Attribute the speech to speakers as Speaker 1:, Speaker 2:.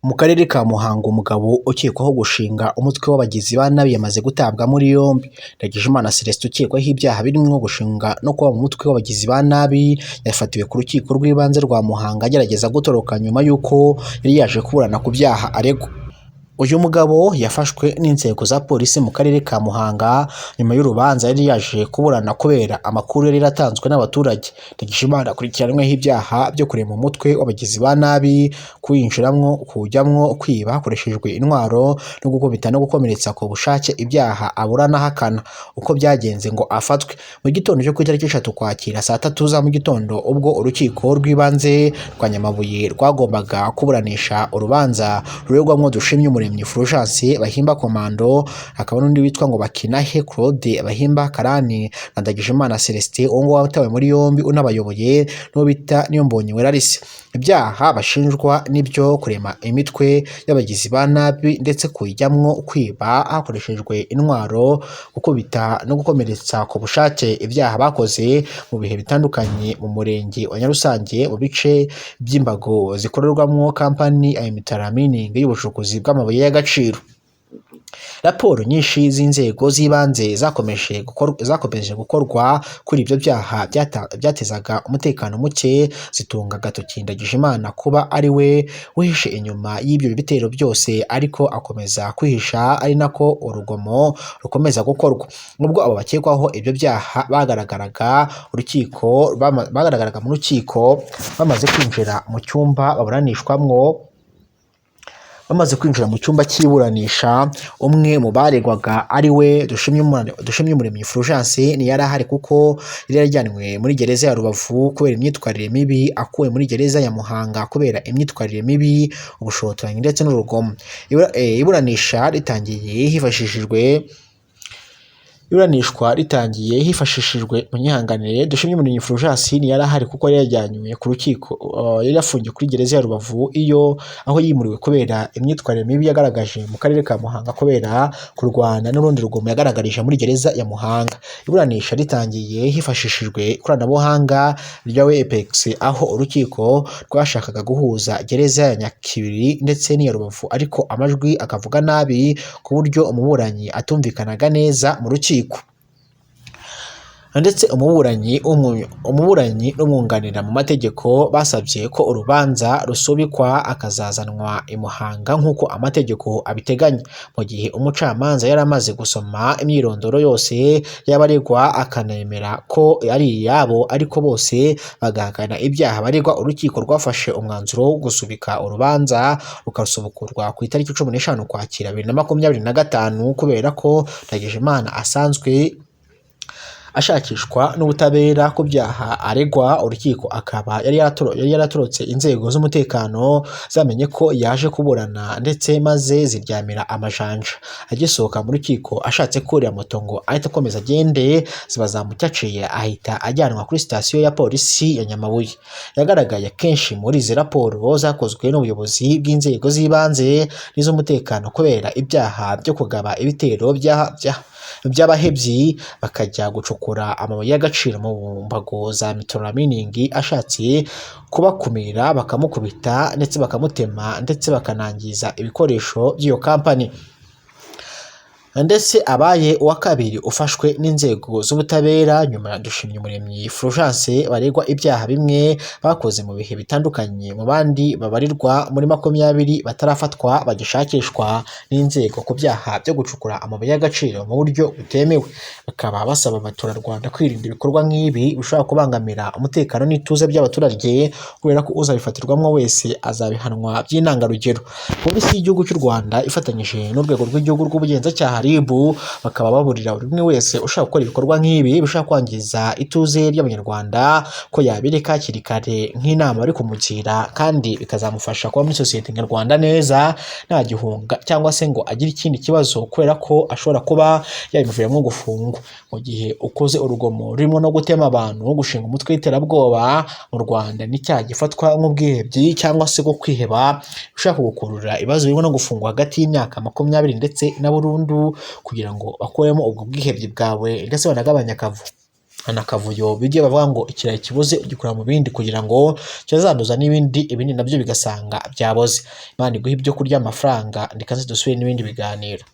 Speaker 1: Mu karere ka Muhanga, umugabo ukekwaho gushinga umutwe w'abagizi ba nabi yamaze gutabwa muri yombi. Ndagijimana Celestin ukekwaho ibyaha birimo gushinga no kuba mu mutwe w'abagizi ba nabi yafatiwe ku rukiko rw'ibanze rwa Muhanga agerageza gutoroka nyuma y'uko yari yaje kuburana ku byaha aregwa. Uyu mugabo yafashwe n'inzego za polisi mu karere ka Muhanga nyuma y'urubanza yari yaje kuburana kubera amakuru yari yaratanzwe n'abaturage. Ndagijimana akurikiranyweho ibyaha byo kurema umutwe w'abagizi ba nabi, kuwinjiramwo, kuwujyamwo, kwiba hakoreshejwe intwaro no gukubita no gukomeretsa ku bushake, ibyaha aburana ahakana. Uko byagenze ngo afatwe: mu gitondo cyo ku itariki 3 Ukwakira saa 3 za mu gitondo, ubwo urukiko rw'ibanze rwa Nyamabuye rwagombaga kuburanisha urubanza ruregwamwo Dushimyumuremyi Fulgence Bahimba Komando, hakaba n'undi witwa ngo Bakinahe Claude Bahimba Karani na Ndagijimana Celestin uwo nguwo watawe muri yombi unabayoboye, n'uwo bita Niyombonye Welarisi. Ibyaha bashinjwa nibyo kurema imitwe y'abagizi ba nabi ndetse kuyijyamwo, kwiba hakoreshejwe intwaro, gukubita no gukomeretsa ku bushake, ibyaha bakoze mu bihe bitandukanye mu murenge wa Nyarusange mu bice by'imbago zikorerwamwo kampani ya Mitara Mining y'ubucukuzi bw'amabuye y'agaciro. Raporo nyinshi z'inzego z'ibanze zakomeje gukorwa kuri ibyo byaha byatezaga umutekano muke, zitunga agatoki Ndagijimana kuba ari we wihishe inyuma y'ibyo bitero byose, ariko akomeza kwihisha ari nako urugomo rukomeza gukorwa. Nubwo abo bakekwaho ibyo byaha bagaragaraga mu rukiko bamaze kwinjira mu cyumba baburanishwamwo, bamaze kwinjira mu cyumba cy'iburanisha, umwe mu baregwaga ari we Dushimyumuremyi Fulgence ntiyari ahari kuko yari yarajyanwe muri gereza ya Rubavu kubera imyitwarire mibi, akuwe muri gereza ya Muhanga kubera imyitwarire mibi, ubushotoranyi ndetse n'urugomo. Iburanishwa ritangiye hifashishijwe, munyihanganire, Dushimyumuremyi Fulgence ntiyari ahari kuko yari yajyanywe ku rukiko, yari yafungiwe kuri gereza ya Rubavu iyo aho yimuriwe kubera imyitwarire mibi yagaragaje mu karere ka Muhanga kubera kurwana n'urundi rugomo yagaragarije muri gereza ya Muhanga. Iburanisha ritangiye hifashishijwe ikoranabuhanga rya Webex, aho urukiko rwashakaga guhuza gereza ya Nyakibiri ndetse n'iya Rubavu, ariko amajwi akavuga nabi ku buryo umuburanyi atumvikanaga neza mu rukiko. Ndetse umuburanyi n'umwunganira mu mategeko basabye ko urubanza rusubikwa akazazanwa i Muhanga nk'uko amategeko abiteganya, mu gihe umucamanza yari amaze gusoma imyirondoro yose y'abaregwa akanemera ko ari iyabo, ariko bose bagahakana ibyaha baregwa. Urukiko rwafashe umwanzuro wo gusubika urubanza rukasubukurwa ku itariki 15 Ukwakira 2025, kubera ko Ndagijimana asanzwe ashakishwa n'ubutabera ku byaha aregwa, urukiko akaba yari yaratorotse inzego z'umutekano zamenye ko yaje kuburana ndetse maze ziryamira amajanja. Agisohoka mu rukiko ashatse kurira moto ngo ahite akomeza agende, ziba zamucyaciye ahita ajyanwa kuri sitasiyo ya polisi ya Nyamabuye. Yagaragaye kenshi muri izi raporo zakozwe n'ubuyobozi bw'inzego z'ibanze n'iz'umutekano kubera ibyaha byo kugaba ibitero by'abahebyi bakajya gucukura amabuye y'agaciro mu mbago za Mitara Mining, ashatse kubakumira bakamukubita ndetse bakamutema ndetse bakanangiza ibikoresho by'iyo kampani. Ndetse abaye uwa kabiri ufashwe n'inzego z'ubutabera nyuma ya Dushimyumuremyi Fulgence baregwa ibyaha bimwe bakoze mu bihe bitandukanye, mu bandi babarirwa muri 20 batarafatwa bagishakishwa n'inzego ku byaha byo gucukura amabuye y'agaciro mu buryo butemewe. Bakaba basaba abaturarwanda kwirinda ibikorwa nk'ibi bishobora kubangamira umutekano n'ituze by'abaturage, kubera ko uzabifatirwamo wese azabihanwa by'intangarugero. Polisi y'igihugu cy'u Rwanda ifatanyije n'urwego rw'igihugu rw'ubugenzacyaha RIB bakaba baburira buri umwe wese ushaka gukora ibikorwa nk'ibi bishobora kwangiza ituze ry'abanyarwanda ko yabireka hakiri kare nk'inama bari kumugira, kandi bikazamufasha kuba muri sosiyete nyarwanda neza nta gihunga cyangwa se ngo agire ikindi kibazo, kubera ko ashobora kuba yabimuviramo gufungwa. Mu gihe ukoze urugomo rurimo no gutema abantu, gushinga umutwe w'iterabwoba mu Rwanda n'icyaha gifatwa nk'ubwihebyi cyangwa se bwo kwiheba, ushaka kugukurura ibibazo birimo no gufungwa hagati y'imyaka 20 ndetse na burundu, kugira ngo bakuremo ubwo bwihebye bwawe ndetse banagabanye akavuyo. Nta nakavuyo bijye bavuga ngo ikirayi kibuze ugikura mu bindi kugira ngo kitazanduza n'ibindi, ibindi nabyo bigasanga byaboze. Imana iguhe ibyo kurya, amafaranga, ndikaze dusubire n'ibindi biganiro.